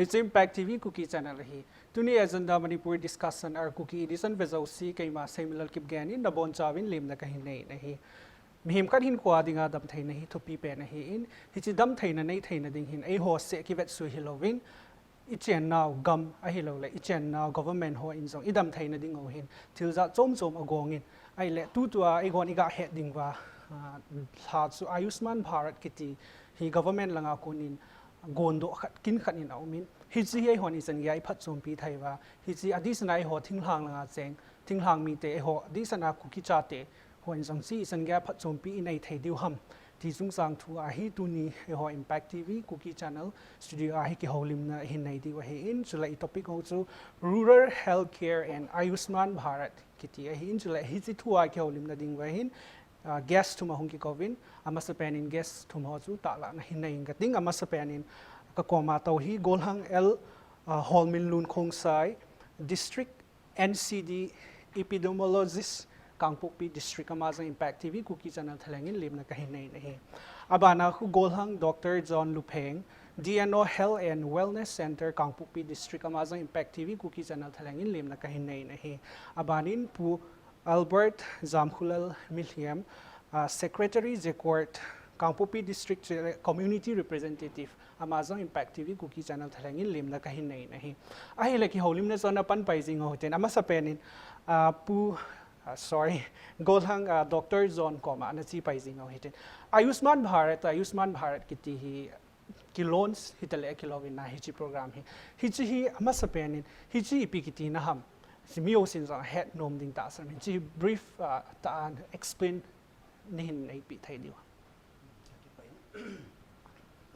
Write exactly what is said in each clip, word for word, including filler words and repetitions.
Hiche Impact T V Kuki Channel ahi. Tuni Agenda Manipur Discussion, our Kuki edition vejouse, keima Seimilal Kipgen in nabonchauvin lemna kahin nei ahi. Mihem khat hinkhoa dinga damtheina hi thupi pen ahin, hiche damtheina neitheina ding hin eiho seh kivetsui hilouvin, ichennau gam ahilouleh ichennau government ho in jong idamtheina ding u hin thil jat chom chom agong in, ahileh tutua eigon iga het ding uva, ah, lha chu Ayushman Bharat kiti hi government langa konin gondoh khat kin khat in aumin, hiche hi eihon ichan geiya iphatchompi thei uva, hiche adehsetna eiho thinglhang langa cheng, thinglhang mite eiho adehsetna Kuki chate hon jong hiche ichan geiya phatchompi inei thei diu ham ti chungchang thu ahi. Tuni eiho Impact T V Kuki Channel studio a hi kihoulimna ihin nei diu ahin, chule i topic ho chu Rural Health Care and Ayushman Bharat kiti ahin, chule hiche thua kihoulimna ding uva hin, ah, guest thum ahung kikouvin, amasapen in guest thum ho chu tahlahna hin nei inge kating, amasapen in kakoma tou hi Golhang L, ah, Holminlun Khongsai, District N C D Epidemiologist, Kangpokpi District, ama jong Impact T V Kuki Channel thalheng in lemna kahin nei ahi. Abana khu Golhang Doctor John Lupheng, D N O Health and Wellness Center, Kangpokpi District, ama jong Impact T V Kuki Channel thalheng in lemna kahin nei ahi. Abanin Pu Albert Jamkhulal Milhiam, ah, Secretary Jekot, Kangpokpi District, Community Representative, ama jong Impact T V Kuki Channel thalheng in lemna kahin nei ahi. Ahileh kihoulimna chu ana pan pai jing u hitin, amasapen in, ah, Pu, ah, sorry, Golhang, ah, Doctor John koma ana che pai jing u hitin. Ayushman Bharat, Ayushman Bharat kiti hi kilaunch hitaleh kilouvin ahi hiche program hi. Hiche hi amasapen in, hiche ipi kiti na ham, hiche mi jousen jong ahet nom ding tahsan in, hiche brief, ah, tah a explain neihin neipe thei diu ham.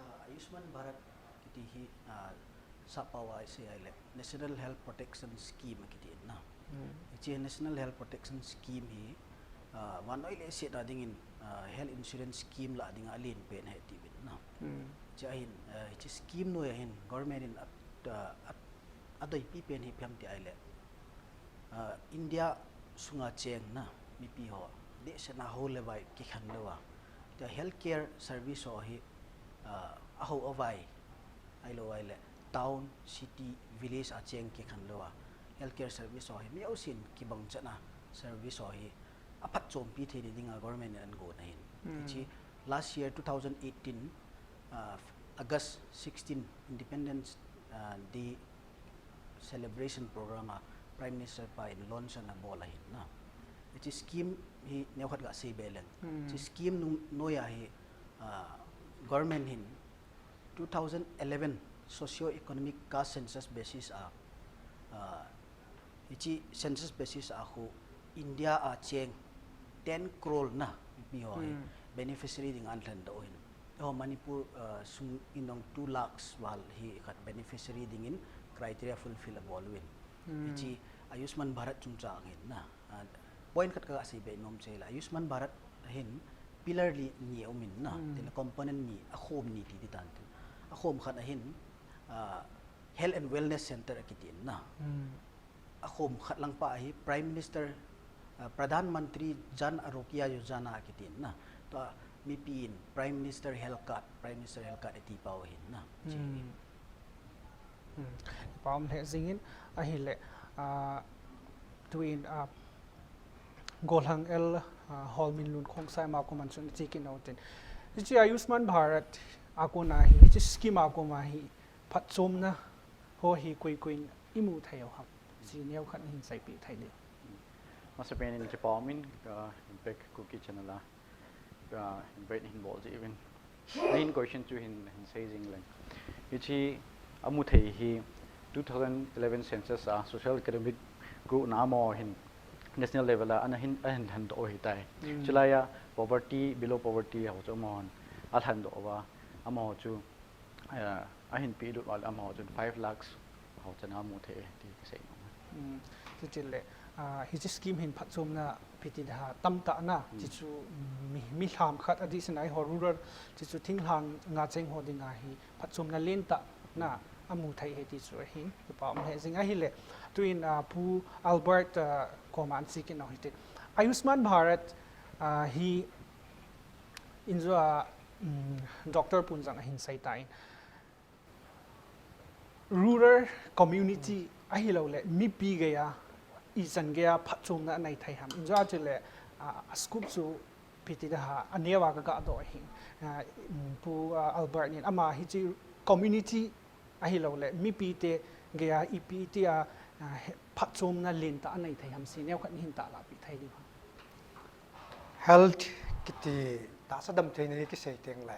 Ah, Ayushman Bharat kiti hi, ah, sappao a isei ahileh National Health Protection Scheme akiti in na. Hmm. Hiche National Health Protection Scheme hi, ah, vannoi leiset a dingin, ah, health insurance scheme lah dinga alen pen ahi tiuvin na. Hmm. Hiche ahin, ah, hiche scheme noiya hin government in a, ah, a, adoipi pen hi ipi ham ti ahileh, ah, India sunga chengna mipi ho, dehsetna hou le vai kikhen louva, tua healthcare service ho hi, ah, ahou avai, ahilou ahileh town, city, village a cheng kikhen louva, healthcare service ho hi mi jousen kibang chetna service ho hi aphatchompi thei dinga government in agon ahin. Hmm. Hiche last year two thousand eighteen, ah, August sixteen, Independence, ah, Day celebration program a Prime Minister pa in launch ana bol ahin na. Hiche scheme hi neokhat gasei be leng. Hmm. Hiche scheme nung noiya hi, ah, government hin two thousand eleven socio-economic caste census basis a, ah, hiche census basis a khu India a cheng ten crore na mipi ho hi, hmm, beneficiary dinga ana lhendoh u ahin. Eiho Manipur, ah, sung in jong two lakhs val hi khat beneficiary dingin criteria fulfill abol uvin. Hmm. Hiche Ayushman Bharat chungchang ahin na. Ah, point khat kagasei be nom chu ahileh Ayushman Bharat hin pillar li ni aumin na. Hmm. Tile component ni, akhom ni ti, ti tan tin. Akhom khat ahin, ah, Health and Wellness Center akiti in na. Hmm. Akhom khat lang pa hi Prime Minister, ah, Pradhan Mantri Jan Arogya Yojana akiti in na. Tua mipi in Prime Minister Health Card, Prime Minister Health Card ati pau ahin na. Hmm. Hmm. Pau um lheh jingin ahileh, ah, tuin, ah, Golhang L, ah, Holminlun Khongsai ama koma chun che kit u hitin. Hiche Ayushman Bharat a kona hi, hiche scheme a koma hi phatchomna ho hi koi koi in imu thei u ham, hiche neokhat nahin seipeh thei diu. Amasapen in kipa umin, ka Impact Kuki Channel a, ka invite nahin bol jeh uvin. Main question chu hin, hin sei jing leng. Hiche amu thei hi two thousand eleven census a social economic group na amaho hin national level a ana hin, ahin lhendoh u ahitai. Hmm. Chulai a poverty, below poverty ho chu amahon alhendoh uva, amaho chu, eh, ahin pelut uva leh amaho chun five lakhs ho chan a amu thei ti kasei nom. Hmm. Chutileh, ah, hiche scheme hin phatchomna ipi ti ding ham, tamtah na, hmm, ti chu, mm, mi, mi lham khat adehsetna eiho rural, ti chu thinglhang a cheng ho dinga hi phatchomna lentah na amu thei ahi ti chu ahin, kipa um lheh jing ahileh. Tuin, ah, Pu Albert, ah, koma an che kit u hitin. Ayushman Bharat, ah, hi in jong, ah, mm, Doctor pun jong ahin sei tan. Rural community ahilouleh mipi geiya ichan geiya phatchomna anei thei ham? Injo a chule, ah, a scope chu ipi ti ding ham, aneo a kaga doh ahi. Ah, Pu, ah, Albert nin ama hiche community ahilouleh mipite geiya ipi tia, ah, he, phatchomna lentah anei thei ham ti neokhat nahin talahpeh thei diu ham? Health kiti tahsa damtheina hi kisei tengle,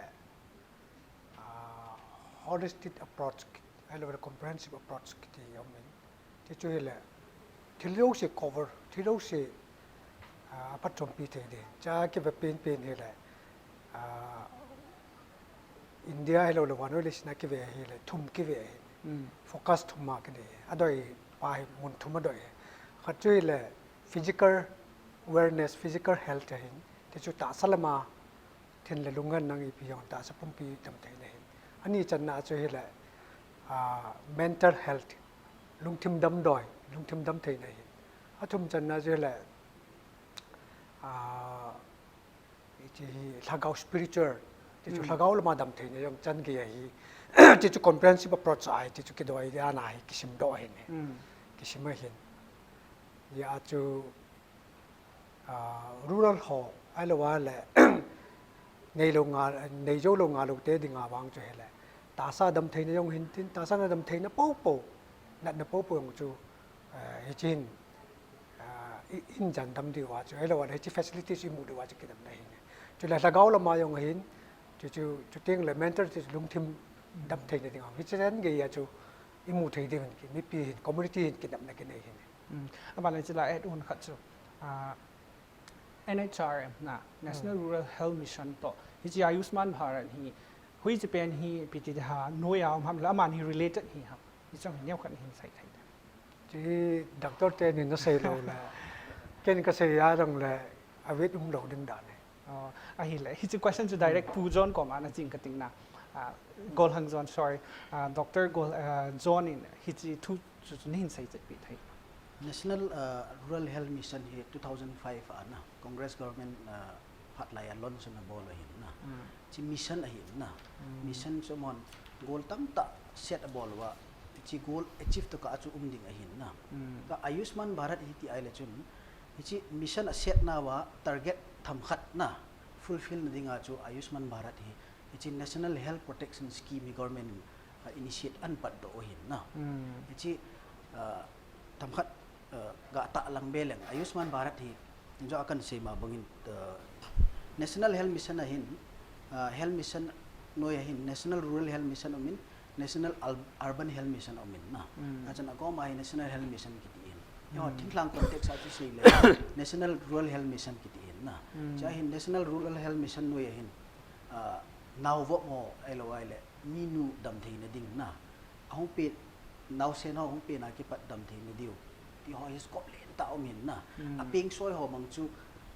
ah, holistic approach, ahilouleh comprehensive approach kiti aumin. Tichu hile, thil jouse cover, thil jouse, ah, phatchompi thei ding. Chua kive penpen hile, ah, India ahilouleh vannoi leiset a kive hile, thum kive ahi. Focus thum a kinei. Adei pa hi mun thum adei. Khat chu hile physical wellness, physical health ahin. Tichu tahsa lama thin le lung ngen nang ipi jong tahsa pumpi damtheina ahin. Ani channa chu hile, ah, mental health, lungthim damdoi, lungthim damtheina ahin. Athum channa chu hile, ah, hiche hi lhagao, spiritual, tichu lhagao lama damtheina jong chan gei ahi. Tichu comprehensive approach ahi, tichu kidoi ana hi kisimdoh ahin. Kisim ahin. Hijeh a chu, ah, rural ho, ahilou le, neilou nga, neijou lou ngalou te dinga vang chu hile, tahsa damtheina jong hintin, tahsa na damtheina poupou, natna poupou jong chu, eh, hiche hin, ah, i, hin jandam diuva chu, ahilou le hiche facility chu imu diuva chu kidemna ahin. Chule lhagao lama jong ahin, chu, chu, chutengle mental, chu lungthim damtheina dinga, hiche chan geiya chu imu thei diuvin, mipi hin, community hin kidemna kinei ahin. Aban le hiche la add on khat chu, ah, N H R M na, National Rural Health Mission toh, hiche Ayushman Bharat hi, hiche pen hi ipi ti ding ham, noiya um ham, le aman hi related hi ham, hiche jong hi neokhat nahin sei thei ding. Hiche hi doctor teni nasei lou le, ken kasei a jongle, avet umlou ding dan ahi. Oh, ahile, hiche question chu direct Pu John koma naching kating na. Ah, Golhang John, sorry. Ah, Doctor Gol, ah, John in hiche thu chu, chu nahin seichetpeh thei. National, ah, Rural Health Mission hi two thousand five a na, Congress government, ah, phat laiya launch ana bol u ahin na. Hiche mission ahin na. Mission chu amahon goal tamtah set abol uva, hiche goal achieve tokah a chu um ding ahin na. Ka Ayushman Bharat hi ti ahile chun, hiche mission aset nauva target themkhat na fulfill na dinga chu Ayushman Bharat hi, hiche National Health Protection Scheme hi government in, ah, initiate ana patdoh u ahin na. Hiche, ah, themkhat, ah, ga tahlang be leng, Ayushman Bharat hi, injo a kahin sei ma bangin, ah, National Health Mission ahin, ah, Health Mission noiya hin National Rural Health Mission umin, National Ur-, Urban Health Mission umin na. Achan akoma hi National Health Mission kiti in. Eiho thinglhang context a chu seile National Rural Health Mission kiti in na. Chua hin National Rural Health Mission noiya hin, ah, naovop ho ahilou le minu damtheina ding na, ahung pen, naosen ho hung pen a kipat damtheina diu, ti ho hi scope lentah um ahin na. Apeng soi ho mang chu,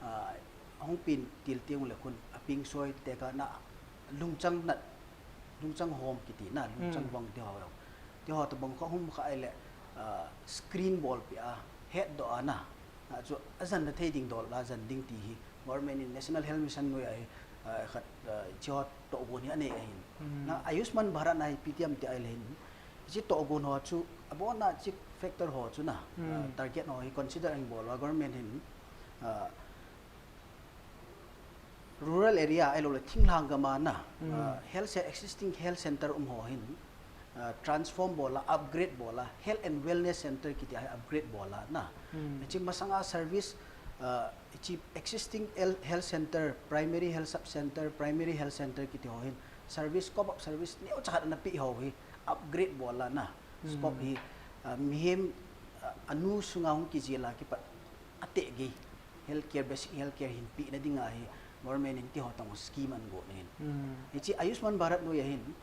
ah, ahung pen til teng ule khun apeng soi tekah na lungchang nat, lungchang hom kiti na, lungchang vang ti ho jong, ti ho tobang kho hung kha ahile, ah, screen bolpeh a, hetdoh a na, ah, chu ajanna thei ding dol a jan ding ti hi government in National Health Mission noiya hi, ah, khat, ah, hiche ho tohgon hi anei ahin. Na Ayushman Bharat na hi ipi ti ham ti ahile hin, hiche tohgon ho chu abona hiche factor ho chu na, ah, target ho hi consider ahin bol uva government hin, ah, rural area ahilou le thinglhang gam a na, ah, health ce-, existing health center um ho hin, ah, transform bol a, upgrade bol a, health and wellness center kiti a hi upgrade bol a na. Hiche masanga service, ah, hiche existing health, health center, primary health sub center, primary health center kiti ho hin service, scope of service neocha khat ana peh ho hi upgrade bol a na. Scope hi, ah, mihem, ah, anu sunga hung kijel a kipat ateh gei healthcare, basic healthcare hin pehna dinga hi government in ti ho tobang scheme ana gon ahin. Hiche Ayushman Bharat noiya hin,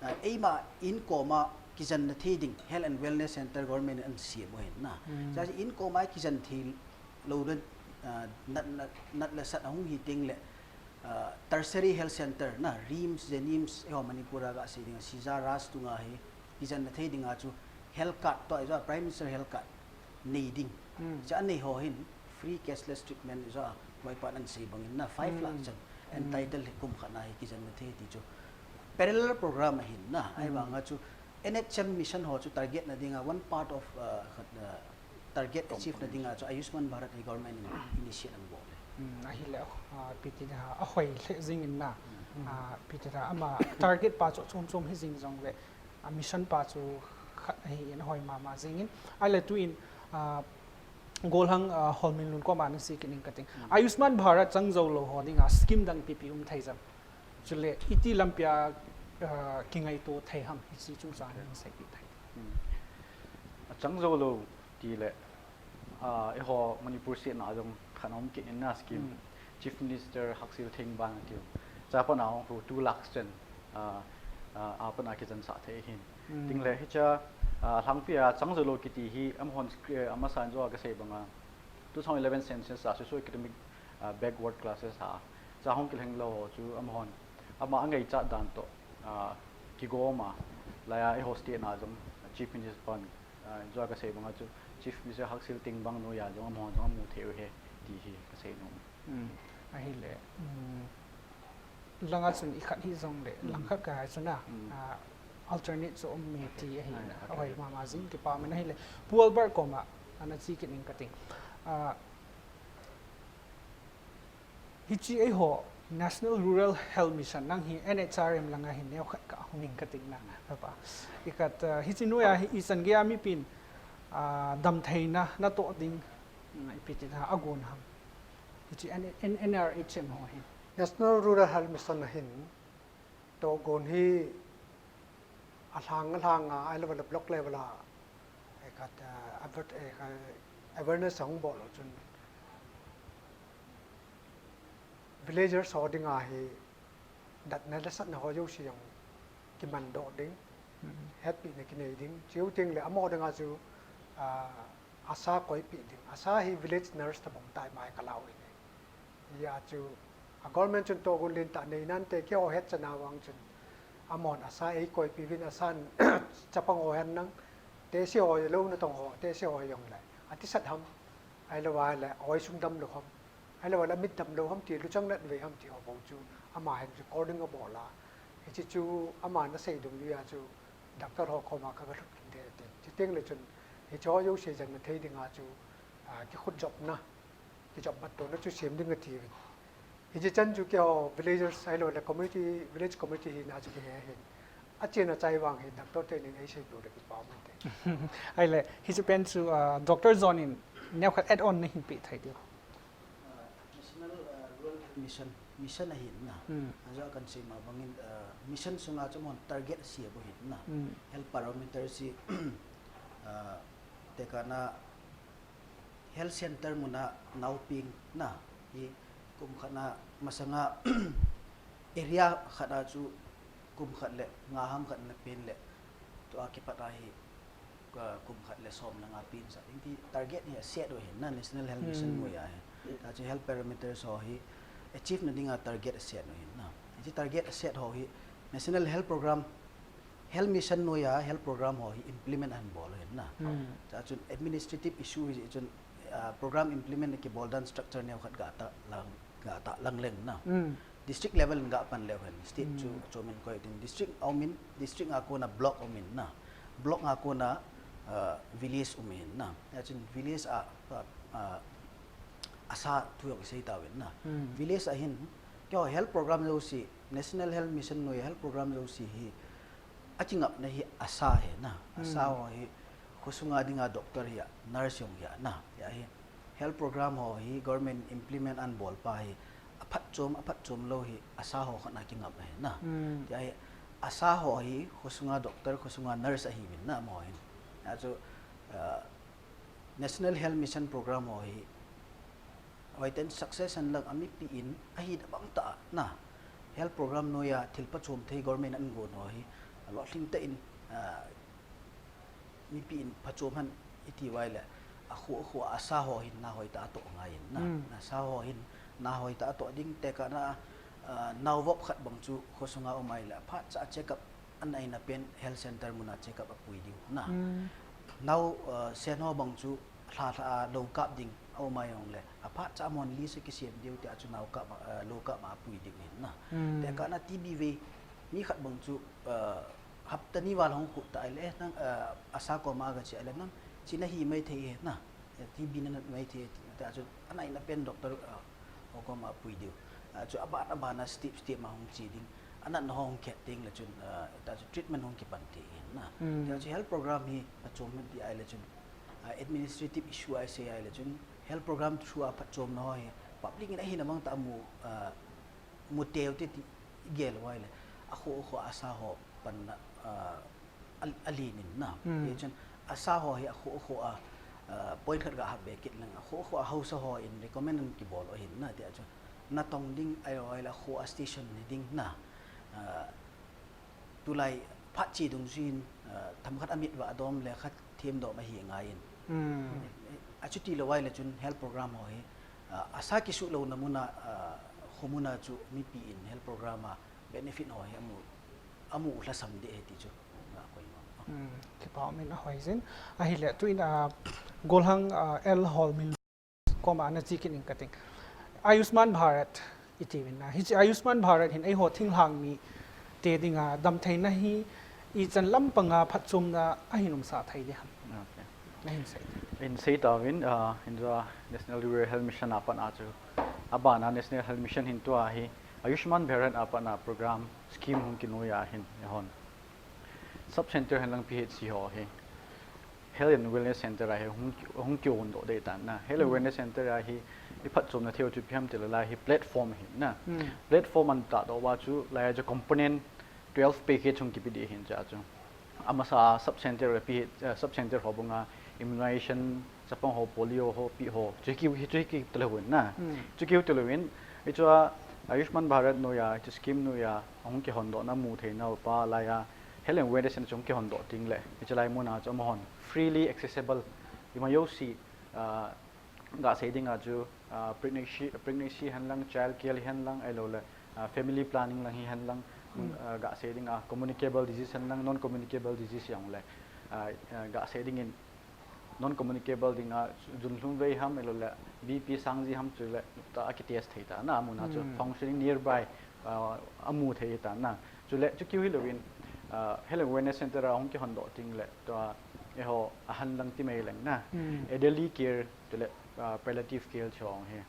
ah, eima in koma kijanna thei ding health and wellness center government in ana sem u ahin na. Chua in koma kijan thei lou le, ah, nat, nat, nat le sat ahung hi tengle, ah, tertiary health center na, RIMS, JNIMS, eiho Manipur a ga sei dinga, CHRAS tunga hi kijanna thei dinga chu health card toh, hiche Prime Minister health card nei ding. Chua anei ho hin free cashless treatment, hiche a loipan ana sei bangin na five lakh chan entitle hi kum khat na hi kijanna thei ti chu parallel program ahin na. Ahivanga chu N H M mission ho chu target na dinga, one part of, uh, khat, uh, target achieve na dinga chu Ayushman Bharat hi government in initiate an bol e. Hmm, ahile, uh, ipi ti ding ham, ahoi lheh jing in na. Hmm. Uh, ipi ti ding ham, ama target pa chu chom chom hi jing jongle, a mission pa chu khat ahin ahoi mama jing in. Ahile tuin, uh, Golhang, uh, Holminlun koma nasei kit ning kating. Hmm. Ayushman Bharat chang jou lou ho dinga scheme dang ipi ipi um thei jam. Chule iti lampia, uh, kingaito thei ham, hiche chungchang in seipeh thei. Hmm. Achang jou lou tile, uh, eiho Manipur state na jong khat aum kit in na scheme. Hmm. Chief Minister Haksil Thingbang atiu. Chapang a hung khu two lakhs chan, uh, uh, apang a kichansah thei ahin. Hmm. Tingle hiche, uh, lhangpi a chang jou lou kiti hi amahon scre-, uh, amasan jo a kasei banga two thousand eleven census a socio-economic, uh, backward classes a, cha hung kilheng lou ho chu amahon, ama angaichat dan toh, uh, kigom a, laiya eiho state na jong Chief Minister pan, uh, jo a kasei banga chu Chief Minister Haksil Thingbang noiya jong amahon jong amu thei u ahi ti hi kasei nom. Hmm. Ahile, hmm, langa chun ikhat hi jongle, hmm, langkhat kahi chu na, hmm, ah, alternate chu um e ti ahi na, ah, ahoi mama jing, kipa um in ahile, Pu Albert koma, ana che kit ning kating. Ah, hiche eiho, National Rural Health Mission, nang hi N H R M langa hin neokhat kahung ning kating na, kapa. Ikhat, ah, hiche noiya hi ichan geiya mipin, ah, damtheina natoh ding, hmm, ipi ti ding ham, agon ham. Hiche N-, N-, N R H M ho hi. National Rural Health Mission a hin, tohgon hi alhang alhang a, ahilou le block level a, eh, khat, eh, advert-, eh, khat, awareness ahung bol u chun, villagers ho dinga hi, datna le satna ho jouse jong kiman doh ding, hmm, hetpina kinei ding, chuteng le amaho dinga chu, ah, ASHA koipeh ding. ASHA hi village nurse tabang tah a mai kalah u ahi. Hijeh chun, a government chun tohgon lentah nei nante keiho hetchan a vang chun. Amahon ASHA eikoipeh uvin ASHA in chapang ho hen lang. Tehse ho lou natong ho, tehse ho jongle. Atisat ham. Ahilou le, aoi sung damlou ham. Ahilou le, amit damlou ham ti, luchang natvei ham ti ho bou chu. Ama hin recording abol a. Hiche chu, ama nasei dungjuia chu. Doctor ho koma kaga lhut kit ding ati. Chuteng le chun, hiche ho jouse jana thei dinga chu, ah, kikhut jopna, kijop bat tona chu sem ding ati uvin. Hiche chan chu keiho villagers ahilou le community, village community hina chu kihe ahin. Achen achai vang hi doctor tenin eiseipeh u le kipa um inte. Ahile, hiche pen chu, ah, Doctor John in neokhat add on nahin peh thei diu. Ah, National, ah, Rural Health Mission, mission ahin na. Hmm. Ajo kahin sei ma bangin, ah, mission sunga chu amahon target asep u ahin na. Hmm. Health parameters hi, ah, tekahna health center muna naopeng na. Hi kum khat na masanga area khat a chu kum khat le nga ham khat na pen le tua kipat a hi ka kum khat le som le nga pen sa ding ti target hi aset u ahin na, National Health Mission, hmm, noiya hi. Tua chu health parameters ho hi achieve na dinga target aset u ahin na. Hiche target aset ho hi National Health Program, Health Mission noiya health program ho hi implement ahin bol u ahin na. Hmm. Tua chun administrative issue hi chun, ah, program implement kibol dan structure neokhat gata lang, gata lang leng na. Hmm. District level in gapan leu hen, state chu, hmm, chomin koi tin district aumin, district a kona block aumin na. Block a kona, ah, village um ahin na. Hijeh chun village a, ah, ah, ASHA thu jong isei tauvin na. Hmm. Village a hin, keiho health program jouse, National Health Mission noi health program jouse hi, akingapna hi ASHA ahi na. Hmm. ASHA ho hi khosunga dinga doctor hi a, nurse jong hi a na. Hia hi health program ho hi government implement ahin bol pa hi aphatchom, aphatchom lou hi ASHA ho khat na kingap ahi na. Hmm. Hia hi ASHA ho hi khosunga doctor, khosunga nurse ahiuvin na amaho hin. Hia chu, ah, National Health Mission Program ho hi, hoiten success hen lang a mipi in ahi tabang tah a na. Health program noiya thil phachom thei government in agon ho hi, alolhing tah in, ah, mipi in phachom hen iti uva ahile, akhu, akhu a ASHA ho hin na hoitah a atoh ngai in na. Hmm. ASHA ho hin na hoitah a atoh ding, tekahna, ah, naovop khat bang chu khosunga um ahile, aphatcha a check up ana eina pen health center muna check up apui diu na. Hmm. Nao, uh, sen ho bang chu lha lha a lou kap ding aum a jongle, aphatcha a amahon list akisem diu tia chu nao kap, uh, lou kap a apui diu ahin na. Hmm. Tekahna T B vei, mi khat bang chu, uh, hapta ni val hung khu ta ile, eh, nang, eh, ASHA koma ga che ile nang, chi nahi mai thei he na, eh, T B na nat mai thei, ta chu, anai na pen doctor, eh, ho koma pui diu. Ah, chu aban, aban a step, step ma hung chi ding, anat na hung khet ding le chun, ah, ta chu treatment hung kipan thei he na. Hmm. Ta chu health program hi, a chom di ai le chun, ah, administrative issue ai se ai le chun, health program through a phatchomna ho hi, public in ahi na mang ta mu, ah, mu teu te ti gel wai le, a kho, kho ASHA ho pan na, ah, a, a lin in na. Hmm. Ti chun, ASHA ho hi a kho, kho a, ah, point khat ga hap be kit lang, a kho, kho a hausa ho in recommend an kibol o hin na, ti a chun, na tong ding, ai, ai la kho a station ni ding na. Ah, tulai phat chi dung sin, ah, tham khat amit va dom le khat thiem dom ahi ngai in. Hmm. A chuti lo wai le chun health program ho hi, ah, ASHA kisu lo na muna, ah, kho muna chu mipi in health program a benefit ho hi amu, amu hla sam de he ti chu nga koi ma. Hmm, kipa min a hoi zin. Ahile, tu in, ah, Golhang, ah, L Hall min koma na chi kin in kating. Ayushman Bharat iti win na. Hichi Ayushman Bharat hin ei ho thinglhang mi te dinga damtheina hi i chan lam panga phatchomna ahin umsa thei di ham. Okay. Na hin sei. In sei ta win, ah, in za National Rural Health Mission a pan a chu. Abana National Health Mission hin tua hi Ayushman Bharat a pan a program scheme hung kinoi a hin e hon. Sub center hen lang P H C ho hi. Health and Wellness Center a hi hung, hung kihon doh dei tan na. Health and Wellness Center a hi i phatchomna thei u chu ipi ham ti le lai hi platform hi na. Hmm. Platform an ta doh va chu lai a chu component twelve package hung kipi di hin cha chu. Amasa sub center le P H, eh, sub center ho banga immunization, chapang ho, polio ho, pi ho, chu ki, chu ki tele hun na. Hmm. Chu ki tele win, i chu a Ayushman Bharat noi a, chu scheme noi a, hung kihon doh na mu thei na pa lai a, Health and Wellness Center chu hung kihon doh ting le, i chu lai mun a chu amahon freely accessible, i ma yo si, ah, ga sei ding a chu, ah, pregnancy, pregnancy hen lang, child care hen lang, ai lo le, ah, family planning lang hi hen lang, mun, Hmm. ah, ga sei ding a, communicable disease hen lang, non communicable disease yang le, ah, ah, ga sei ding in, non communicable ding a, junlhum vei ham, ai lo le, B P sang ji ham chu le, ta a ki test thei ta na, mun a chu Hmm. functioning nearby, ah, amu thei ta na. Chu le, chu kiu hi lo in, ah, Health and Wellness Center a hung kihon doh ting le, tua, e ho, a han lang ti mai leng na. Hmm. Elderly care, chu le, ah, palliative care chu hung hi.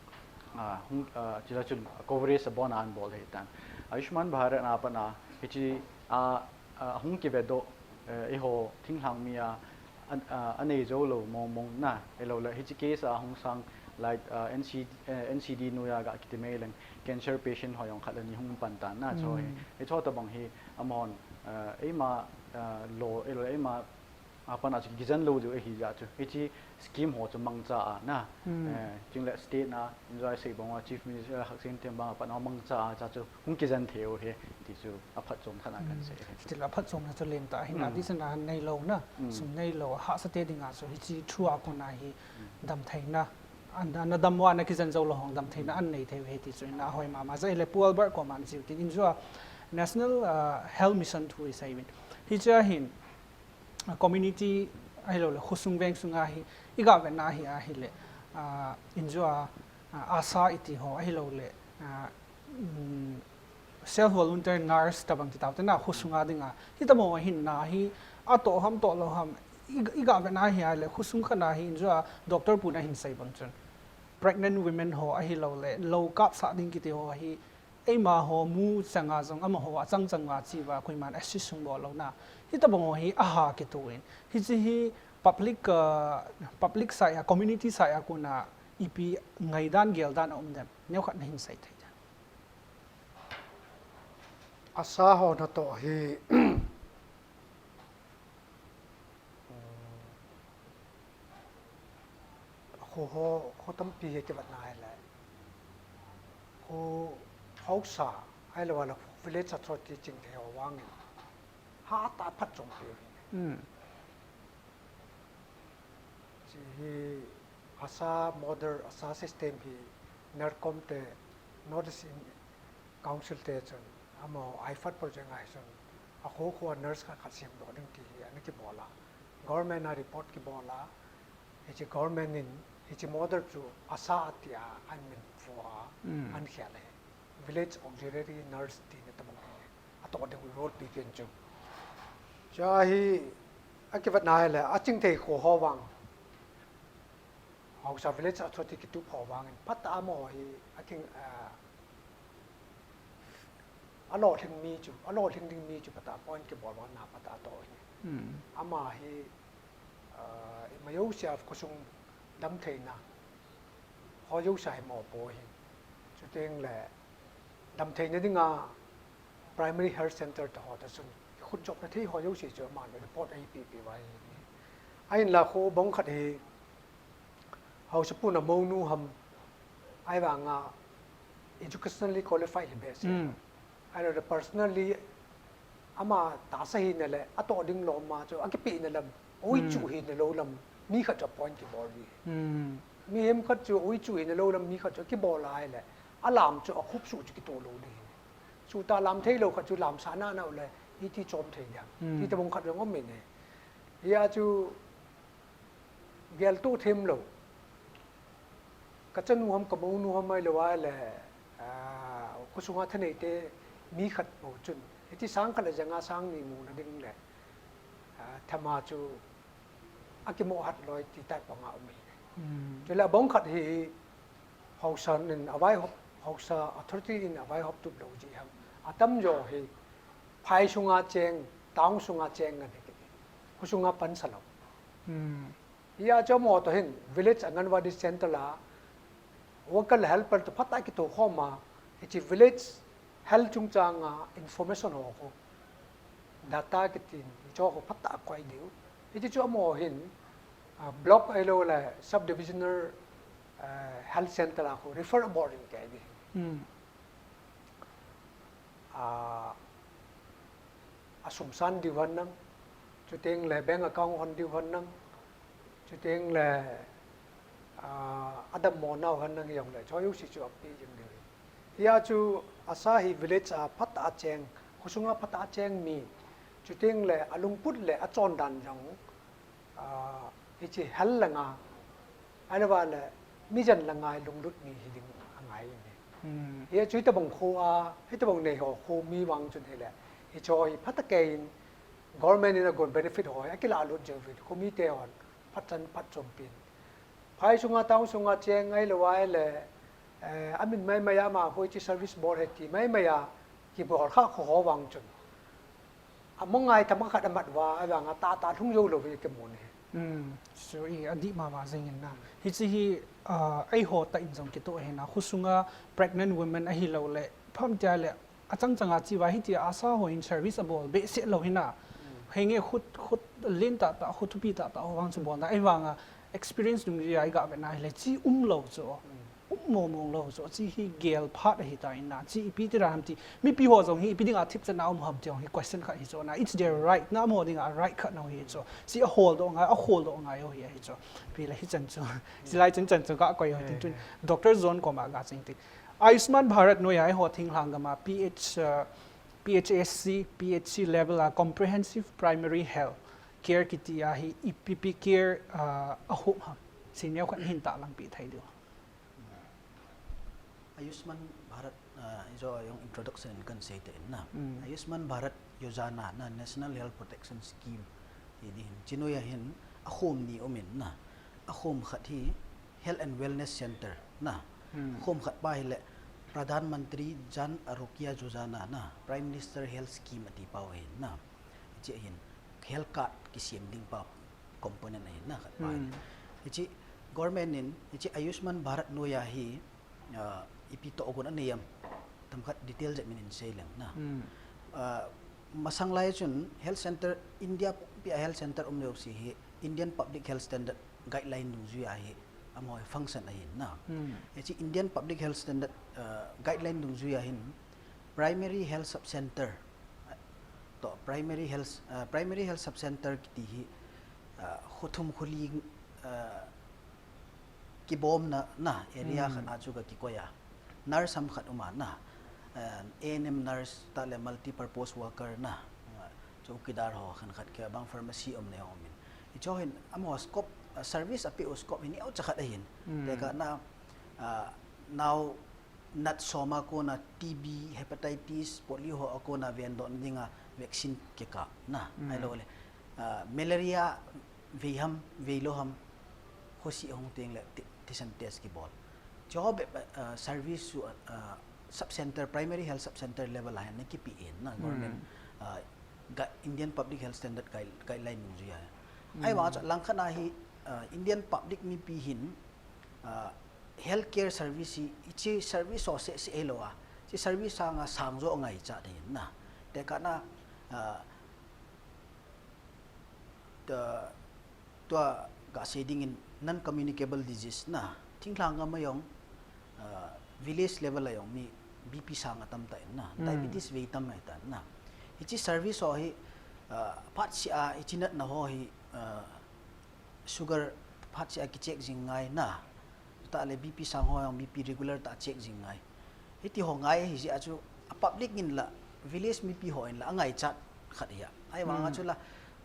Ah, hung, ah, chu la chun coverage a bon a an bol thei tan. Ayushman Bharat a pan a, hichi, ah, ah, hung kive doh, eh, i ho thinglhang mi a, an, ah, a nei zo lo mong mong na, e lo le, hichi case a hung sang, like, ah, N C, eh, N C D noi a ga kiti mai leng, cancer patient ho jong khat le ni hung pan tan na, chu hi. Hmm. I chu ta bang hi, amahon, eh, eima, eh, lo, e lo le, eima, a pan a chu kijen lo diu ahi ja chu. Hichi scheme ho chu mangcha a na. Hmm. Eh, ching le state na, in zai sei bang a Chief Minister Haksing Tiem bang a pan a mangcha a cha chu hung kijen thei u hi ti chu a phatchom khat a kan Hmm. sei. Ti la phatchomna chu len ta hi na Hmm. ti sana nei lo na. Hmm. Sum nei lo, hahsa te ding a chu hichi thu a kon a hi Hmm. damtheina. An, an dam wa na kijen zo lo hong damtheina an nei thei u hi ti chu in a hoi mama. Zai le Pu Albert koma an chiu tin in zua National, ah, Health Mission thu i sei win. Hichi a hin, ah, community ahi lo le, khosung veng sunga hi, i ga ve na hi ahi le, ah, in zua, ah, ASHA iti ho ahi lo le, ah, mm, self volunteer nurse ta bang ti tau te na, khosunga dinga. Hi ta mo hin na hi, a to ham to lo ham, i, i ga ve na hi ahi le, khosung kha na hi, in zua doctor pu na hin sei bang chun. Pregnant women ho ahi lo le, lo kap sa ding kiti ho hi, eima ho mu changa jong ama ho a chang changa chi va, koiman assist sung bol lo na. Hi ta bang ho hi a ha kitu in. Hichi hi public, ah, public sa ya, community sa ya kuna ipi ngaidan geldan a um dem. Neo khat na hin sei thei dem. ASHA ho na to hi, um, Kho ho, kho tampi hi kivat na hi le. Kho hausa, ahi lo le village authority ching thei ho vang in. Ha ta phatchom pi hi. Hmm. Chi hi ASHA model, ASHA system hi NERCOM te, North East Council te chun, amaho IFAD project ngai chun, a kho kho a nurse khat khat sem doh ding ti hi, ana kibol a. Government a report kibol a, hichi government in, hichi model chu ASHA tia an min fo a, Mm. an khel e. Village Auxiliary Nurse ti na tabang hi, a to ding role pi pen chu. Chua hi akivat na le aching thei kho ho vang, Haosa Village Authority kitup ho vang in phat a mo hi aking a, alo thing mi chu alo thing ding mi chu phat a point kibol vang na phat a to hi. Hmm. Ama hi a, ima yo sia khosung dam theina ho yo sia hi mo po hi. Chuteng le dam theina dinga primary health center ta ho ta sun khut jop na thei ho yo si chu ama le report ai pi pi vai ni. Ain la kho bong khat hi Haosa puna monu ham ai vanga educationally qualified hi be se. Hmm. Ai lo personally ama ta sa hi na le ato ding lo ma chu akipi na lam oi chu hi na lo lam mi khat chu point kibol di. Hmm. Mi hem khat chu oi chu hi na lo lam mi khat chu kibol ai le alam chu akhup su chu kito lo di. Chu ta lam thei lo khat chu lam sa na na le iti chom thei dia. Hmm. Ti ta bong khat jong om me ne. Hia chu gel tu them lo. Ka chanu ham ka monu ham ai lo ai le, a, khosunga thanei te mi khat mo chun. Hiti sang khat le janga sang ni mu na ding le, a, thama chu akimo hat loi ti tai panga um hi. Hmm. Chule bong khat hi Haosa in avai hop, Haosa authority in avai hop tup lo ji ham. Atam jo hi phai sunga cheng, town sunga cheng ngan hi. Khosunga pan sa lo. Hmm. Hia chu mo to hin village Anganwadi center la worker le helper to phat a kito khom a, hichi village health chungchang a information ho kho data kitin cho kho phat a koi diu. Hichi chu mo hin, a, block ai lo le subdivisional, a, health center a kho refer board in kai di. Hmm. A, asum san diu han nang, chuteng le bank account hon diu han nang, chuteng le, a, adam mo nau han nang yong le, cho yo si chu api jing diu. Hia chu asa hi village a phat a cheng, khosunga phat a cheng mi, chuteng le alungput le achon dan jong, a, hichi hal langa, ai le va le, mi jan langa lunglut mi hi ding angai ni. Hmm. Hia chu hitabang kho a, hitabang nei ho kho mi vang chun hi le, hi cho hi phat a kei in, government in a gon benefit ho, a kila lut jeng vit, kho mi te hon, phat chan phat chom pin. Phai sunga, town sunga cheng ai lo ai le, eh, amin mai mai ama hoi chi service bol he ti mai mai a, kibol kha kho ho vang chun. Amangai tama khat amat va, avanga ta ta lhung jo lo ve ke mo ne. Hmm, so i adi ma ma jing in na. Hichi hi, ah, ei ho ta in jong kito he na. Khosunga pregnant women ahi lo le, pham tia le, achang changa chi va hiti asa ho in service abol be se lo hi na. Hmm. Henge khut, khut lin ta ta, khut thupi ta ta, ho vang chu bol na. Ei vanga experience dung ji ai ga ve na hi le, chi um lo chu. Hmm. Um mo mong lo chu, chi hi gel phat ahi ta in na, chi ipi ti ra ham ti, mipi ho jong hi ipi dinga thip chan a um ham ti jong hi question khat hi chu na, it's their right, na mo dinga right khat no hi chu, chi a hol do ngai, a hol do ngai o hi ahi chu, pi la hi chan chu, chi lai chan chan chu ka koi o hi tin tun, Doctor John koma ka ching ti. Ayushman Bharat noiya eiho thinglhang gam a P H, uh, P H A C, P H C level a comprehensive primary health care kiti a hi ipi pi care, uh, a hum ham, chi neo khat hin ta lang pi thei diu. Ayushman Bharat, ah, ijo ayong introduction in kan sei te in na. Mm. Ayushman Bharat Yojana na National Health Protection Scheme hi di hin. Chinoiya hin akhom ni um in na. Akhom khat hi Health and Wellness Center na. Mm. Akhom khat pa hi le Pradhan Mantri Jan Arogya Yojana na. Prime Minister Health Scheme ati pau hin na. Chi hin health card kisem ding pa component ahi na khat pa. Hmm. Hichi government in, hichi Ayushman Bharat noiya hi, ah, ipi to gon anei am, tam khat detail jep min in sei leng na. Hmm. Ah, masang lai chun health center, India pi a health center um leo si hi, Indian Public Health Standard guideline dungjuiya hi, amaho function ahi na. Hmm. Hichi Indian Public Health Standard, ah, guideline dungjuiya hin, primary health sub center, to primary health, ah, primary health sub center kiti hi, ah, kho thum kho li, ah, kibomna, na, area khat a chu ka kikoi a. Nurse ham khat um a na, ah, A N M nurse ta le multi purpose worker na, ah, chowkidar ho khan khat ke bang pharmacy um ne ho min. Hicho hin amaho scope, ah, service api u scope hin neo cha khat ahin. Te ka na, ah, now nat som a kona T B, hepatitis, polio ho a kona vendoh na dinga vaccine kikap na. Hmm. Ahilou le, ah, malaria vei ham, veilou ham, khosi hung teng le ti-, thisan test kibol. Hiche ho bep, ah, service chu, ah, sub center, primary health sub center level a hin ana kipe in na, hmm, government, ah, ga-, Indian Public Health Standard guide-, guideline nungjui a. Hmm. Ahivang chu langkhat a hi, ah, Indian public mipi hin, ah, healthcare service hi, hiche service ho seh seh hilou a, hiche service sanga sang jo angaichat ahin na. Tekah na, ah, ta, tua gasei dingin non-communicable disease na, thinglhang gam a jong, ah, village level a jong mi B P sang atam tan na, hmm, diabetes vei tam ahitan na. Hiche service ho hi, ah, phatseh a, hiche natna ho hi, ah, sugar phatseh a kicheck jing ngai na. Chutah le B P sang ho jong B P regular tah a check jing ngai. Hiti ho ngai ahi jeh a chu a public in la, village mipi ho in la, angaichat khat ahi a. Ahivang a, hmm, chu la,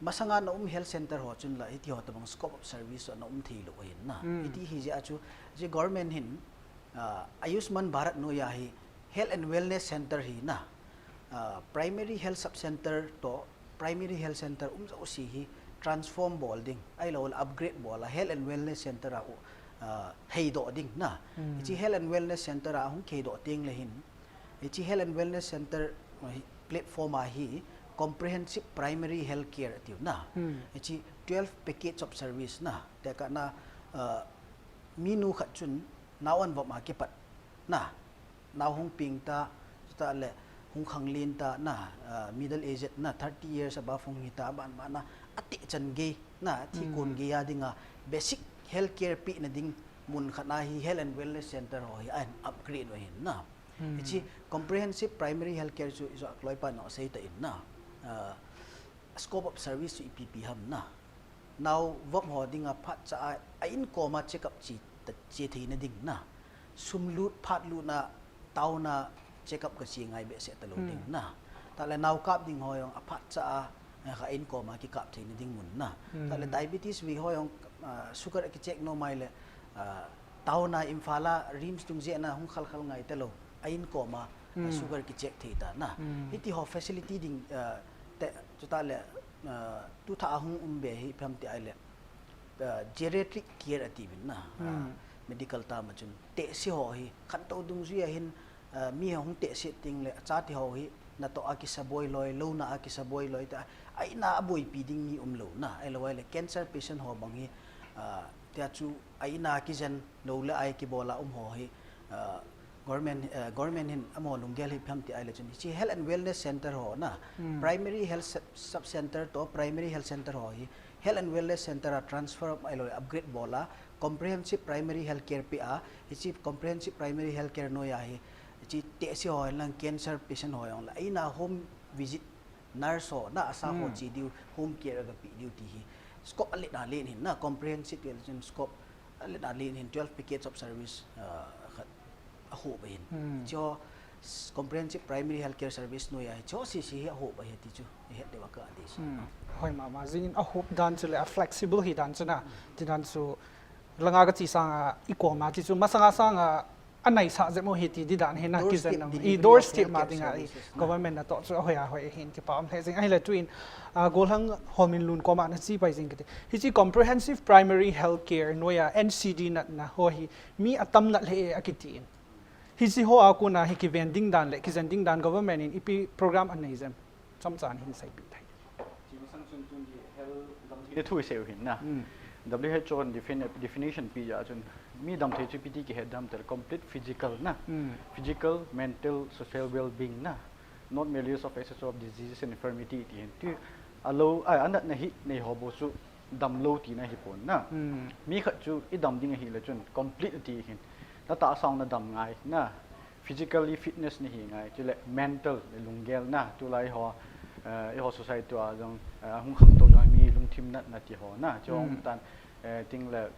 masanga na um health center ho chun la, hiti ho tobang scope of service na um thei lou ahin na. Hmm. Hiti ahi jeh a chu, hiche government hin, ah, Ayushman Bharat noiya hi health and wellness center hi na, ah, primary health sub center toh primary health center um jouse hi transform bol ding, ahilou le upgrade bol a health and wellness center a, uh, heidoh ding na. Hmm. Hiche health and wellness center a hung heidoh teng le hin, hiche health and wellness center, uh, hi, platform a hi comprehensive primary health care atiu na. Hmm. Hiche twelve package of service na. Tekah na, uh, minu khat chun nao an vop a kipat na, nao hung peng ta, chutah le hung khanglen ta na, ah, middle aged na, thirty years above hung hita, aban ban na, ateh chan gei na, athi kon, hmm, gei a dinga basic healthcare pehna ding mun khat a hi health and wellness center ho hi ahin upgrade u ahin na. Hmm. Hiche comprehensive primary healthcare chu ijo a loipa nao sei ta in na. Ah, scope of service chu ipi pi ham na. Nao vop ho dinga phatcha a, a inkom a check up che, ta, che theina ding na. Sum lut, phat lut na, town a check up kache ngai behseh talou, hmm, ding na. Tah le nao kap ding ho jong a phatcha a, eh, a inkom a kikap theina ding mun na. Hmm. Tah le diabetes vei ho jong, ah, sugar a kicheck nom ahile, ah, town a Imphal a RIMS dungjui a hung khal khal ngai talou. A inkom a, ah, hmm, sugar kicheck thei ta na. Hmm. Hiti ho facility ding, ah, te, chutah le, ah, tu thah a hung um be hi ipi ham ti ahile, ah, geriatric care ati uvin na, ah, hmm, medical term a chun. Tehse ho hi, khantou dungjui a hin, ah, mi hung tehse teng le, achate ho hi, natoh a kisaboi loi, louna a kisaboi loi, ta, a in a aboipi ding mi umlou na, ahilou ahile cancer patient ho bang hi, ah, tia chu a in a kijen lou le ai kibol a um ho hi, ah, government, eh, government hin amaho lunggel hi ipi ham ti ahile chun, hiche health and wellness center ho na, hmm, primary health sub, sub center toh primary health center ho hi health and wellness center a transfer ahilou le upgrade bol a, comprehensive primary health care peh a, hiche comprehensive primary health care noiya hi, hiche tehse ho hinlang cancer patient ho jong la, a in a home visit nurse ho na, ASHA ho, hmm, che diu, home care a kapeh diu ti hi. Scope alet a len hin na, comprehensive ti ahile chun scope alet a len hin twelve package of service, ah, khat ahop ahin. Hmm. Hiche ho s-, comprehensive primary healthcare service noiya hiche ho sese hi ahop ahi ti chu ihet diu a ka deisah. Hmm. Hoi mama, jing in ahop dan chu le a flexible hi dan chu na, hmm, ti dan chu langa kache sanga ikom a ti chu masanga sanga anaisah jep u ahi ti di dan hi na, doorstep kijen delivery, i doorstep ma dinga i services na. Government natoh chu ahoi ahoi ahin kipa um lheh jing ahile tuin, ah, Golhang Holminlun koma nache pai jing kati. Hiche comprehensive primary health care noiya N C D natna ho hi mi atam nat lheh e akiti in. Hiche ho a kona hi kiven ding dan le kijen ding dan government in ipi program anei jem. Chomcha nahin seipeh thei. Hiche masang chun tuni health damtheina thu isei u hin na. Hmm. W H O in defin-, definition pe a chun mi damthei chu ipi ti kihet dem tile complete physical na. Hmm. Physical, mental, social well-being na. Not merely of excess of diseases and infirmity ti hin. Ti alou, ai, anatna hi nei ho bou chu damlou tina hipon na. Hmm. Mi khat chu idam ding ahile chun complete ati hin. Natahsa nadam ngai na. Physically fitness nahi ngai, chule mental, lunggel na, tulai ho, eh, eiho society a jong, eh, hung khangtou jong mi lungthim natna ti ho na, chu, hmm, hung tan, eh, ting le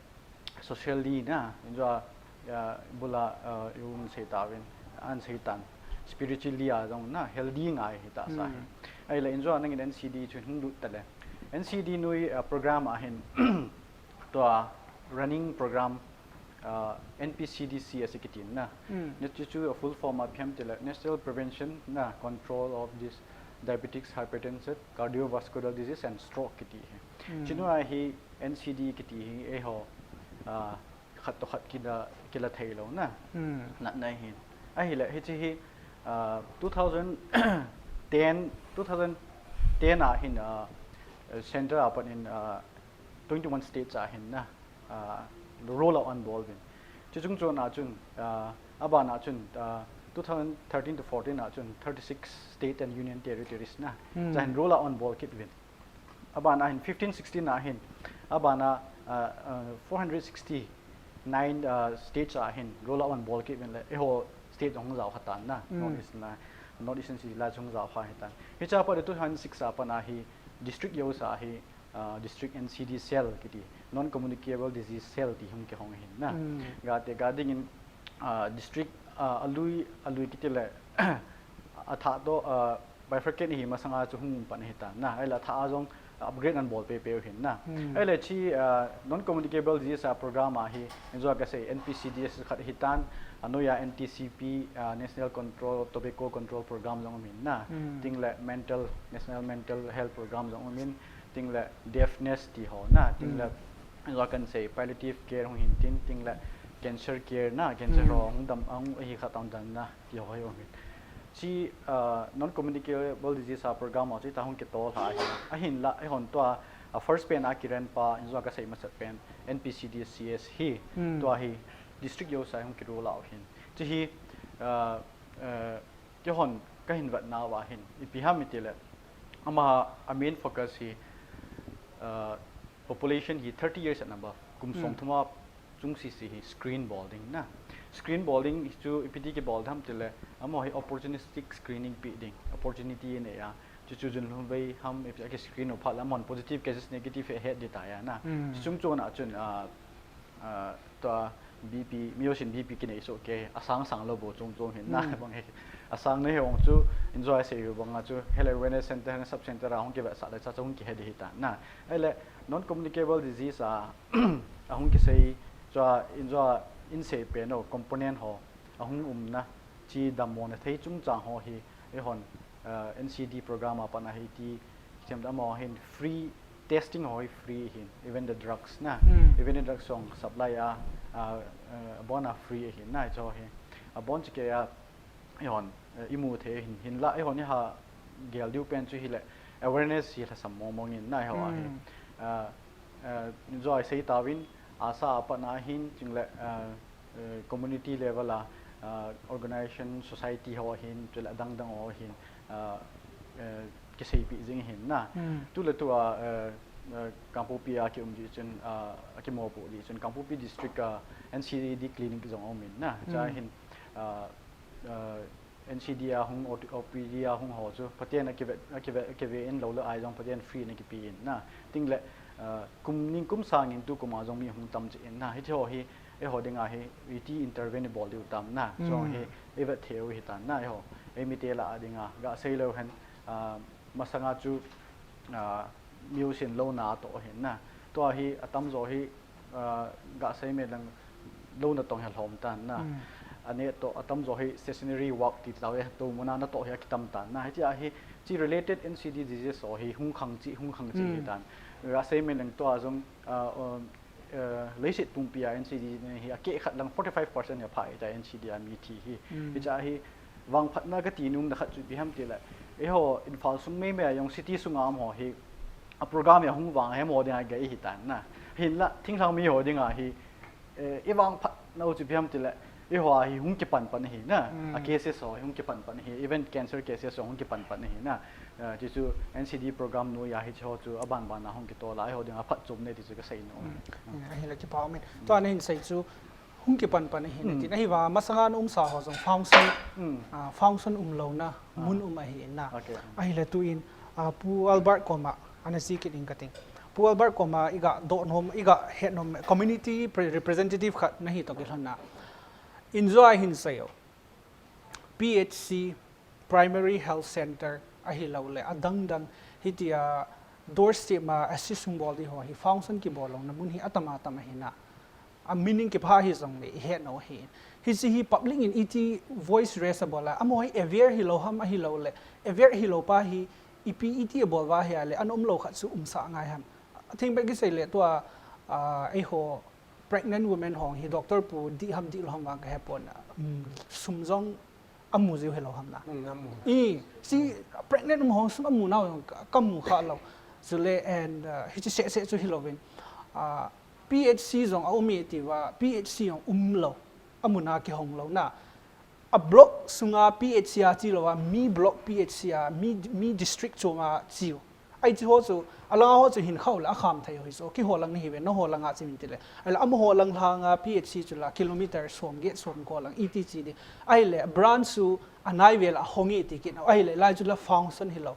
socially na, injo, eh, bula, eh, i um sei tauvin, an sei tan, spiritually a jong na, healthy ngai hi tahsa hi. Hmm. Ahile injo nangin N C D chu hung lut tale. N C D noi, eh, program a hin, tua running program, uh, N P C D C S kiti na. Hmm. Nachu chu a full form a ipi ham tile National Prevention na Control of this Diabetes, Hypertension, Cardiovascular Disease and Stroke kiti hi. Hmm. Chinu a hi N C D kiti hi eiho, uh, khat to khat kila, kila thei lou na. Hmm. Natna hin. Ahile, hichi hi, uh, two thousand ten, two thousand ten a hin, uh, center a pat in, uh, twenty-one states a hin na, uh, roll out anbol uvin. Chuchung chon a chun, uh, aban a chun, uh, two thousand thirteen to fourteen a chun thirty-six state and union territories na. Hmm. Cha hin roll out anbol kit uvin. Aban a hin fifteen sixteen a hin, aban a, uh, uh, four hundred sixty-nine, uh, states a hin roll out anbol kit uvin le, eiho state hung jao kha tan na, Hmm. North East na, North Eastern state la hung jao kha hi tan. Hicha pat two thousand six a pat a hi district jouse a hi, uh, district N C D cell kiti, non communicable disease cell ti hung kihong hin na. Hmm. Gate, ga dingin, uh, district, uh, alui, alui kiti le, athah to, uh, bifurcate hi masanga chu hung pan hi tan na. Ahile athah a jong upgrade anbol pehpeh u hin na. Hmm. Ahile chi, uh, non communicable disease a program a hi, injo kasei N P C D S khat hi tan, anoiya N T C P, uh, National Control, Tobacco Control Program jong um hin na. Hmm. Ting le mental, National Mental Health Program jong um hin, ting le deafness ti ho na, ting le Hmm. injo kasei palliative care hung hin tin, ting le cancer care na, cancer Hmm. ho hung dam, hung hi kha tan dan na. Ti ho hi um hin. Chi, uh, non communicable disease a program ho chu ta hung kitol lha ahin. Ahinla, eihon tua, uh, first pen a kiren pa, injo kasei masat pen, N P C D C S hi, Hmm. tua hi district jouse a hung kiroll out hin. Chi hi, uh, uh, keihon kahin vetna uva hin. Ipi ham iti le, ama a main focus hi, uh, population hi thirty years and above. Kum Hmm. som thum a chung sisi hi screen bol ding na. Screen bol ding hi chu ipi ti kibol ham tile, amaho hi opportunistic screening pe ding. Opportunity anei a. Chu chu jun lhum vei ham, ipi a kiscreen u phat le amahon positive cases negative he het ding tai a na. Hmm. Chuchung chon a chun, ah, ah, tua B P, mi jousen B P kinei soh kei, asang sang lou bou chom chom hin na, Hmm. bang hi. Asang na hi ong chu, injo asei u bang a chu, health awareness center, sub center a hung kivetsah le cha chu hung kihe ding hi ta na. Ahile, non communicable disease a, ahung kisei, chua injo a insei pen u component ho, ahung umna, chi dammona thei chungchang ho hi, eihon, uh, N C D program a pat a hi ti, kisem amaho hin free testing ho hi free hin, even the drugs na, Hmm. even the drugs jong supply a, uh, uh, abon a free hin na, chu hi. Abon chu kei a, eihon, uh, imu thei hin, hinla eihon iha gel diu pen chu hile awareness hi lhasam mong mong in na eiho a hi. Hmm. Uh, uh, injo asei tauvin, ASHA a pat a hin, chule, uh, uh, community level a, uh, organization, society ho hin, chule adang dang ho hin, uh, uh, kiseipeh jing hin na. Hmm. Tule tua, uh, uh, Kangpokpi a kium ding chun, uh, akimopoh ding chun, Kangpokpi district a N C D clinic jong um in na. Cha Hmm. hin, uh, uh, N C D a hung O P D a hung ho chu, phaten a kive, a kive, a kive in lou le ai jong phaten free na kipe in na. Ting le, uh, kum ning kum sang in tukum a jong mi hung tam cheh in na. Hiche ho hi, eiho dinga hi, iti intervene bol diu tam na. Chu Hmm. hi, ivet thei u hi tan na, eiho. Eimi te lah a dinga, ga sei leu hen, uh, masanga chu, uh, mi jousen louna atoh hin na. Tua hi, atamjo hi, uh, ga sei me lang louna tong hi alhom tan na. Hmm. Aneh toh atamjo hi stationary work ti tao e, tou muna natoh hi akitam tan na. Hitia hi chi related N C D disease ho hi hung khang cheh, hung khang cheh Hmm. hi tan. Ga sei me lang tua jong, uh, um, uh, leiset pumpi a N C D hi akeh khat lang forty five percent hi aphah hi ta N C D a mi thi hi. Hmm. Hicha hi vangphatna kati nom na khat chu ipi ham tile, eiho Imphal sung mei mei a jong city sunga um ho hi, a program hi ahung vang a hi amaho dinga gai hi tan na. Hinla, thinglhang mi ho dinga hi, eh, ivangphat nau chu ipi ham tile, eiho a hi hung kipan pan hi na. Mm. A cases ho hi hung kipan pan hi, even cancer cases ho hung kipan pan hi na. Eh, chu chu N C D program noiya hiche ho chu aban ban a hung kitol a, eiho dinga phatchomna ti chu kasei nom. Mm. Mm, ahile kipa um in. Tua nahin sei chu, hung kipan pan ahi na Hmm. tin. Ahivang, masanga na umsa ho jong function, Hmm. ah, function umlouna, Ah. mun um ahi na. Okay. Ahile tuin, ah, Pu Albert koma, ana sei kit ing kati. Pu Albert koma, iga doh nom, iga het nom, community pre-, representative khat nahi toh kilhon na. Injo ahin sei u. P H C, Primary Health Center, ahilouleh, adang dang, hitia, doorstep ma, assist hung bol ding ho, hi function kibol louna, mun hi atam atam ahi na. A meaning kipha hi jong le i het nau hi. Hiche hi public in iti voice raise abol a, amaho hi aware hilou ham ahilou le, aware hilou pa hi ipi iti abol uva ahile, ana umlou khat chu umsah ngai ham. Atheng beh kisei le tua, ah, eiho pregnant women ho hi doctor pu dih ham dihlou ham vang ka hepon a. Sum jong amu jiu hilou ham na. Mm, amu. I, si pregnant um ho sum amu nau jong ka, kamu kha lou. Chule and, uh, hiche seh seh chu hilou vin. Uh, P H C jong a um e tiva, P H C jong umlou. Amun a kihong lou na. A block sunga P H C a chi lou a, mi block P H C a, mi, mi district chunga chiu. Ai chi ho chu, alanga ho chu hin khau le akham thei ho hi chu, kiho lang nahi ve, naho langa chi min ti le. Ai la, amaho lang langa P H C chu la, kilometer som get som ko lang, iti chi di. Ai le, branch chu, anai ve la, hong e ti kin. Ai le, lai chu la function hilou.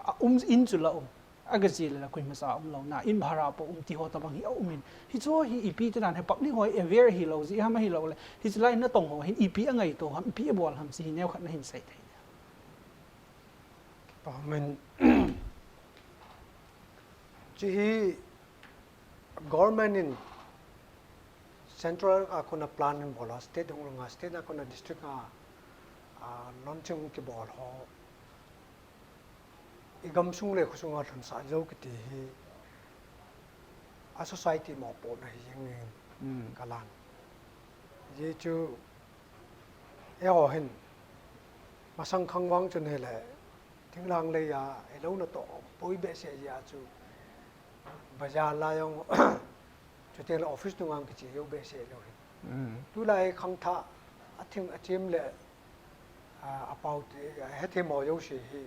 A um in chu la um. Aga chi le la, koima cha umlou na, in bhara po um ti ho tabang hi a um in. Hi chu hi ipi ti dan hi public ho aware hilou, ji ham hilou le. Hi chu lai natong ho, hin ipi angaito ham, ipi abol ham, chi hi neo khat nahin sei thei. Amen. Chi hi government in central a kona plan in bol a, state hung langa, state a kona district a, a, launching kibol ho. I gamsung le khosung a lhunsah jou kiti hi a society mopohna hi jeng in kalan. Ji chu Eiho hin, masang khang vang chun hile, thinglhang lei a, eilou natoh poi behseh jeh a chu, bazar la jong, chuteng le office nunga kiche jou behseh lou hin. Tulai khangthah, athing achim le, a, apau te, ahethem ho jouse hi,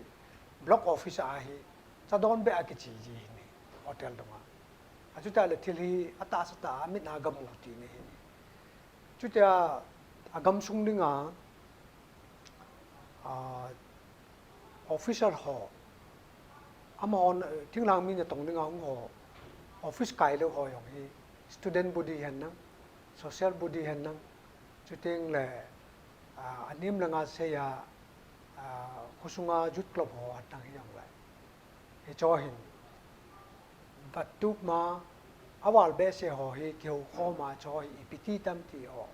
block office a hi, chadon beh a kiche ji hin, hotel dunga. Achutah le thil hi, atahsa tah a, amit a gamu ti ni hin. Chutia, agamsung dinga, a, officer ho, amahon, thinglhang mi natong dinga hung ho, office kai lou ho jong hi, student body hen lang, social body hen lang, chuteng le, a, anem langa sei a, a, khosunga youth club ho hen lang hi jong le. Hicho hin, vat tup ma, aval behseh ho hi kihou khom a, cho hi ipi ti tam ti ho,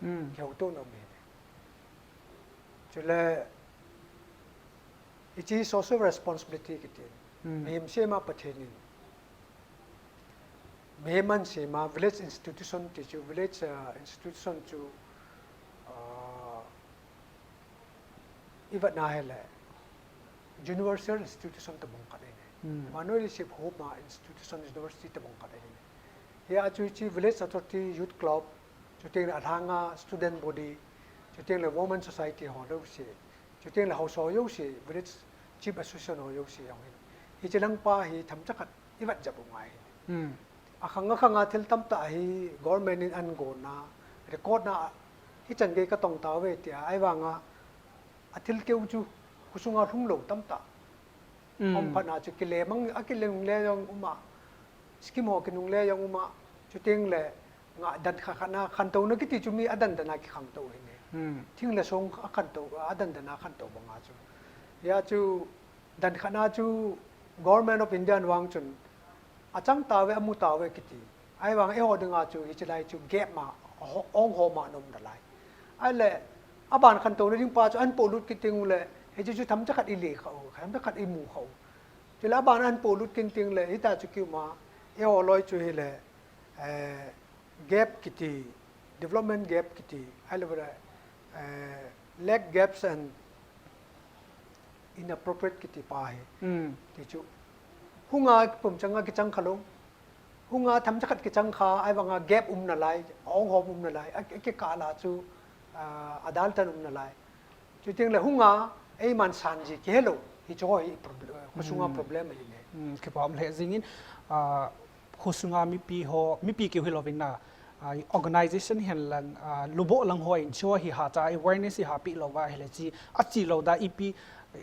kihou to nom hi. Chule, hiche social responsibility kiti, mihem sema Pathen in, mihem an sema village institution ti chu, village, uh, institution chu, uh, ivet na hile, universal institution tabang khat ahi ne. Vannoi leiset hop ma institution university tabang khat ahi ne. Hia chu hiche village authority, youth club, chuteng le alhanga student body, chuteng le women society ho jouse, chuteng le haosa ho jouse, village chief association ho jouse jong hin. Hiche lang pa hi themcha khat ivet jep u ngai. Akhang akhang a thil tamtah hi government in an gonna, record na hichan gei katong tauve tia, ahivanga athil keu chu khosunga lhung lou tamtah. Om phat na chu kile mang, akile nung le jong um a, scheme ho kinung le jong um a, chuteng le nga dan khat khat na khantouna kiti chu mi adan dan a kikhangtou hi ne. Thing le song akhantou, adan dan a khantou banga chu. Hia chu Dan khat na chu Government of India in vang chun achang tauve, amu tauve kiti. Ahivang eiho dinga chu hiche lai chu gap ma, ho-, ong ho ma nom nalai. Ahile, aban khantouna ding pa chu ahin polut kit teng ule, hiche chu themcha khat ile kha u, themcha khat imu kha u. Chule aban ahin polut kit teng le, hita chu kiuma, eiho loi chu hile, eh, gap kiti, development gap kiti, ahilou le, eh, lag gaps and inappropriate kiti pa hi. Ti chu, hunga pumchang a kichang kha lou, hunga themcha khat kichang kha, ahivanga gap um nalai, ong hom um nalai, a, a kikah la chu, ah, adaltan um nalai. Chuteng le hunga, eiman san ji kihe lou, hiche ho hi prob-, khosunga problem ahi ne. Kipa um lheh jingin, ah, khosunga mipi ho, mipi keu hilouvin na, ah, organization hen lang, ah, luboh lang ho in hiche ho hi hacha awareness iha peh lou uva ahile chi, achi lou da ipi,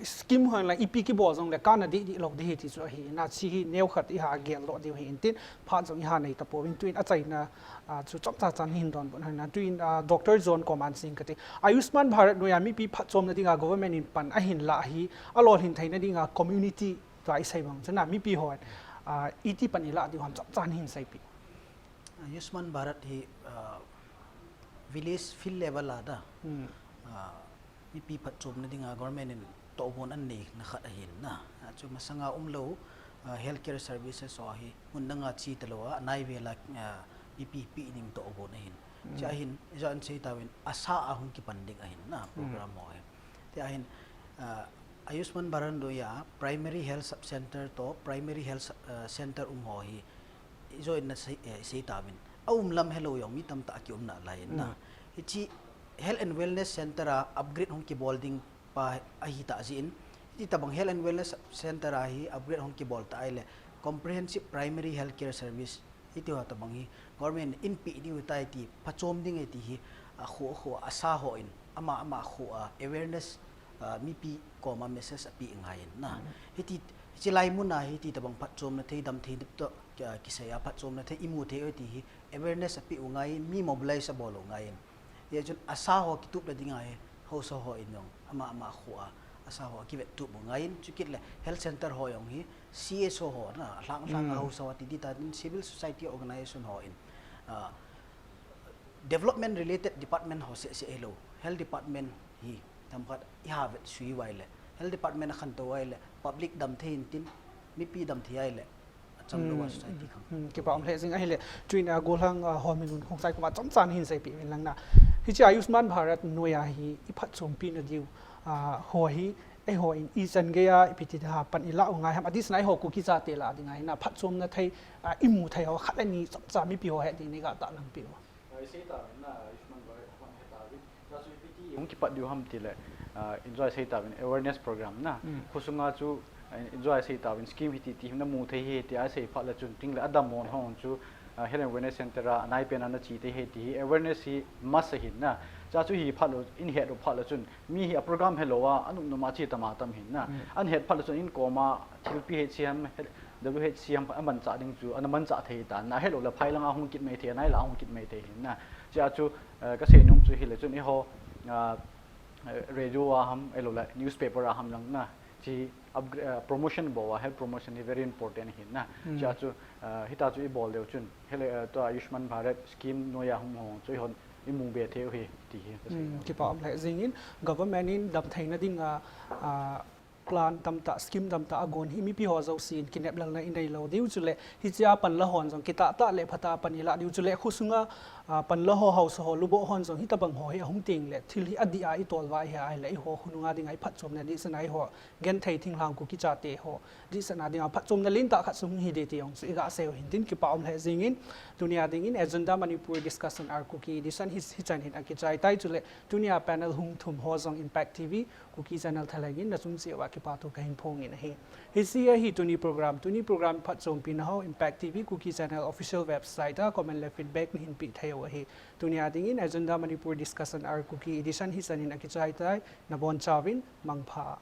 scheme ho lang ipi kibol jong le kana dih dih lou ding ahi ti chu ahi na, chi hi neokhat iha gel lou diu ahi intin, phat jong iha nei tapouvin tuin achaina, ah, chu chomcha chan hin donbut hon na tuin, ah, Doctor John koma hin sei kate. Ayushman Bharat noiya mipi phatchomna dinga government in pan ahin lah hi, alolhin theina dinga community tua isei bang chun a mipi hon, ah, iti pan ilah diu ham chomcha hin seipeh. Ayushman Bharat hi, ah, village field level a da, ah, mipi phatchomna dinga government in tohgon anei na khat ahin na. Ah, chu masanga umlou, ah, healthcare services ho hi mun danga che talou a, anai vela, ah, mipi pe ding tohgon ahin. Chu ahin, ijat in sei tauvin, ASHA a hung kipan ding ahin na, program ho hi. Ti ahin, ah, Ayushman Bharat noiya primary health sub center to primary health, ah, center um ho hi, ijat in na sei, eh, sei tauvin. A um lam helou jong mi tamtah a kium nalai in na. Hiche health and wellness center a upgrade hung kibol ding pa ahi tah jeh in, hiti tabang health and wellness center a hi upgrade hung kibol ta ahile comprehensive primary healthcare service, hiti ho tabang hi government in pe diu tai ti, phatchom ding e ti hi, akho, akho, ASHA ho in, ama, ama kho a awareness, ah, mipi koma message ape ngai in na. Hiti, hiche lai mun a hiti tabang phatchomna thei, damthei toh, ah, kisei a phatchomna thei imu thei u ti hi awareness ape u ngai in, mi mobilize abol u ngai in. Hijeh chun ASHA ho kitupna dinga hi haosa ho in jong ama, ama kho a ASHA ho akivettup u ngai in, chukit le health center ho jong hi CSO ho na, alhang, alhang a haosa ho ti ding ta in civil society organization ho in, ah, development related department ho seh seh hilou, health department hi themkhat iha vetsui uva ahile, health department akhantou uva ahile public damthei in tin, mipi damthei ahile, achamlou a society khang. Kipa um lheh jing ahile, chuin a golhang, ah, Holminlun Khongsai koma chomcha nahin seipeh uvin lang na. Hiche Ayushman Bharat noiya hi iphatchompi na diu, ah, ho hi, eiho in ichan geiya ipi ti ham pan ilah u ngai ham, adihsana eiho Kuki chate lah dinga hi na phatchomna thei, ah, imu thei ho khat le ni chomcha mipi ho het ding in iga tahlang peh u. Isei tauvin na, Ayushman Bharat hung hetauvin. Chua chu ipi ti hung kipat diu ham tile, ah, ijat isei tauvin awareness program na. Khosunga chu, ah, ijat isei tauvin scheme hiti ti hi namu thei hi tia isei phat le chun, tin le adammo hon chu, ah, health and wellness center a anai pen a nache thei hi ti hi awareness hi must ahin na. Chua chu hi phat lou, in het lou phat le chun, mi hi a program helou a, anop nop a che tam a tam hin na. An het phat le chun in koma thilpi hi che ham, W H C ham amanchah ding chu, ana manchah thei tan, ahelou le phai langa hung kit mai thei, anai lah a hung kit mai thei hin na. Chua chu, eh, kasei nom chu hile chun eiho, ah, eh, radio a ham, ahilou le newspaper a ham lang na. Chi upgra-, eh, promotion bol a, health promotion hi very important hin na. Chua chu, eh, hita chu ibol diu chun, hile, eh, tua Ayushman Bharat scheme noiya hung ho chu eihon imu be thei u hi ti hi kasei nom. Kipa um lheh jing in, government in damtheina dinga, ah, plan tamtah, scheme tamtah agon hi mipi ho jousen kinep lelna inei lou diu chule, hichea panla hon jong kitah tah le phatah a pan ilah diu chule, khosunga, ah, panla ho, haosa ho, luboh hon jong hitabang ho hi ahung teng le, thil hi adih a itol uva ahi a ahile, eiho khonunga dinga iphatchomna dihsana eiho genthei thinglhang Kuki chate ho dihsana dinga phatchomna lentah khat chu hung hi ding ti jong chu iga sei u hin tin kipa um lheh jing in, tunia dingin Agenda Manipur Discussion Hour Kuki edition hi, hichan hin akichai tai chule, tunia panel hung thum ho jong Impact T V Kuki Channel thalheng in nachung cheh uva kipathu kahin phong in ahi. Hiche ahi tuni program, tuni program phatchompi na ho Impact T V Kuki Channel official website a comment le feedback nahin pe thei u ahi. Tunia dingin Agenda Manipur Discussion Hour Kuki edition hichan hin akichai tai, nabonchauvin mangpha.